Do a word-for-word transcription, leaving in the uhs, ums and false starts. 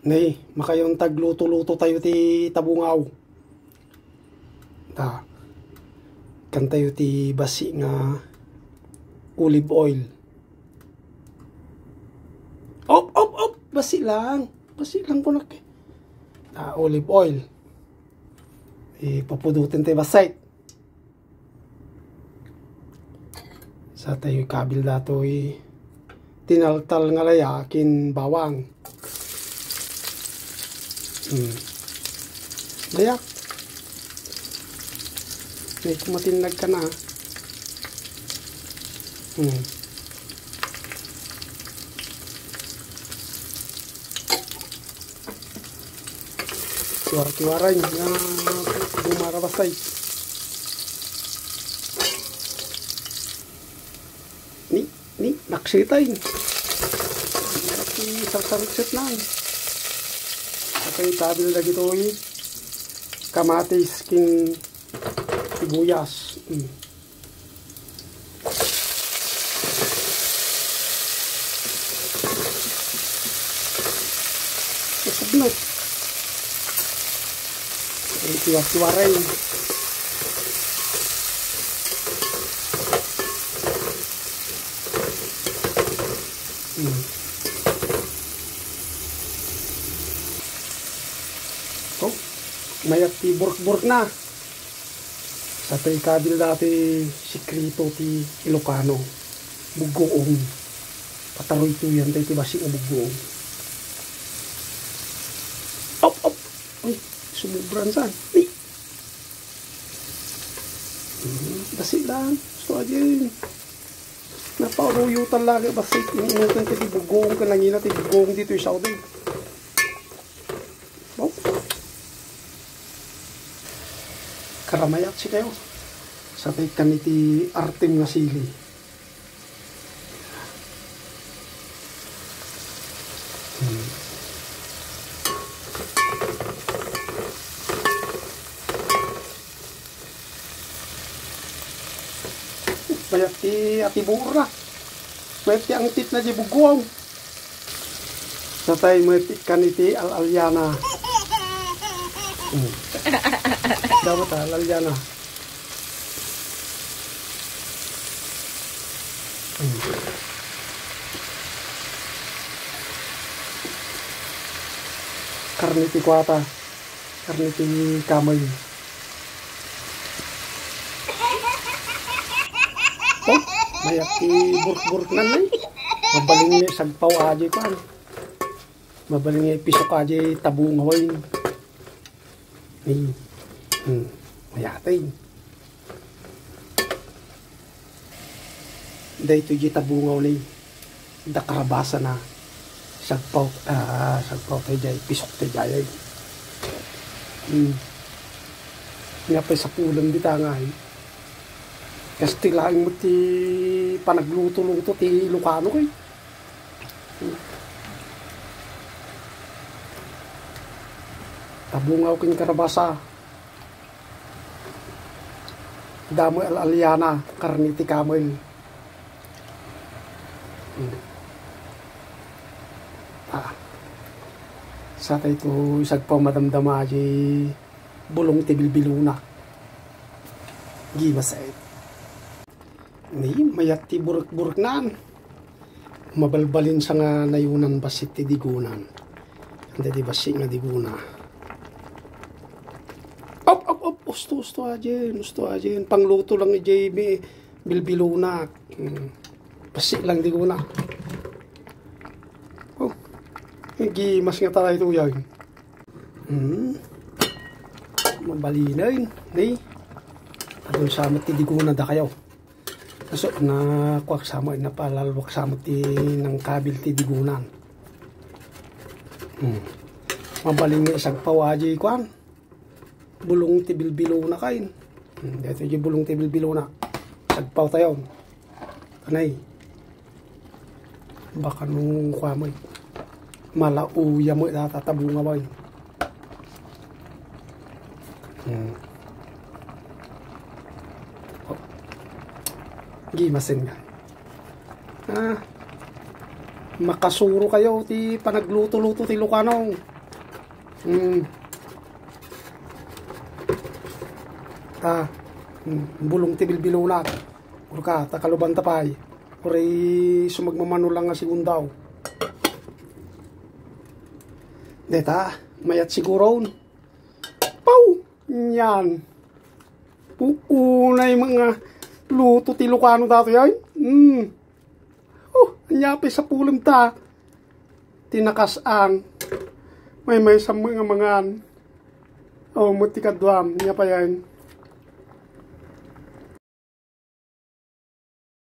Nay, makayon ta agluto-luto tayo ti tabungaw. Ta, kantayo ti basi nga olive oil. Op, op, op! Basi lang. Basi lang kunak. Ah, olive oil. Ipapudoten tayo bassit. Sa tayo ikabil datoy tinaltal nga laya ken bawang. Hmm. Layak. May kumatinnag ka na. Hmm. Kiwar-kiwaray nga bumarabasay. Ni, ni, naksitay. Ni, sarsaruksit na. Atay kabil dagitoy kamatis ken sibuyas. Mm. Isubnot. Ay, tiwa-tiwaray. Hmm. Oh, mayat ti burk-burk na. Sa tay kabil dati, sekreto ti Ilocano. Buggoong. Pataroytoyan tayo ti basi nga buggoong. Op, op! Ay, sumubran sa. Ay! Hmm, basi lang. Gusto ka dyan. Naparuyo talaga. Basi, inutan ka ti buggoong. Kanangina ti buggoong dito yung Saudi. Oh. Karamayat si kayo. Sa tay kan iti artem nga sili. Hmm. Mayat ti ati bura. Mayat ti angtit na di bugong. Sa tay met ikkan iti al-alyana. Hmm. Dapat al-alyana. Hmm. Karne ti kuata. Karne ti kamay. Oh, mayat ti burk-burk nan, eh. Mabalin nga isagpaw aja kuan. Mabalin nga ipisok aja tabungaw, eh. Hmm. Hmm. Mayat, eh. Daytoy di tabungaw ni da karabasana. Sagpaw, ah, sagpaw tayo jay, pisok tayo jay. Hmm. Nga pay sapulan di tangay. Kas ti laeng mo ti panagluto-luto ti Ilocano, eh. Hmm. Tabungaw ken karabasa. Damo al-alyana, karne ti kamay. Hmm. Ah. Sa tayo ito, isagpaw madamdama di bulong ti bilbiluna. Gimas, eh. Ni, mayat ti burek-burek nan. Mabalbalin sa nga nayunan bassit ti digunan. Anda di bassit nga diguna. Op, op, op! Usto, usto, ajen, usto, ajen. Pangluto lang ijay bi-, bilbiluna. Hmm. Bassit lang diguna. Oh. Gimas nga tayo ito yan. Hmm. Mabalin, eh. Ni. Adun sa met ti diguna da kayo. Kaso, nakuak sa met, napalalwak sa met ti nangkabil ti digunan. Hmm. Mabalin nga isagpaw aja kuan. Bulong ti bilbiluna kain. Hmm, dito yung bulong ti bilbiluna. Sagpaw tayo. Anay. Baka nung kuamay. Malauya mo itatatabungaw ay. Hmm. Oh. Gimasin nga. Ah, makasuro kayo ti panagluto-luto ti Ilocano. Hmm. Ta, hmm, bulong ti bilbilonak. Urka, ta kalubanta pay. Uray sumagmamano lang nga sigundaw. Deta, mayat siguron. Pau! Yan. Unay nga luto ti Ilocano datoy ay. Hmm. Oh, anya pay sapulem ta. Tinakas-ang. Maymaysa nga mangan. Oh, met ti kaduam, nya pay yan.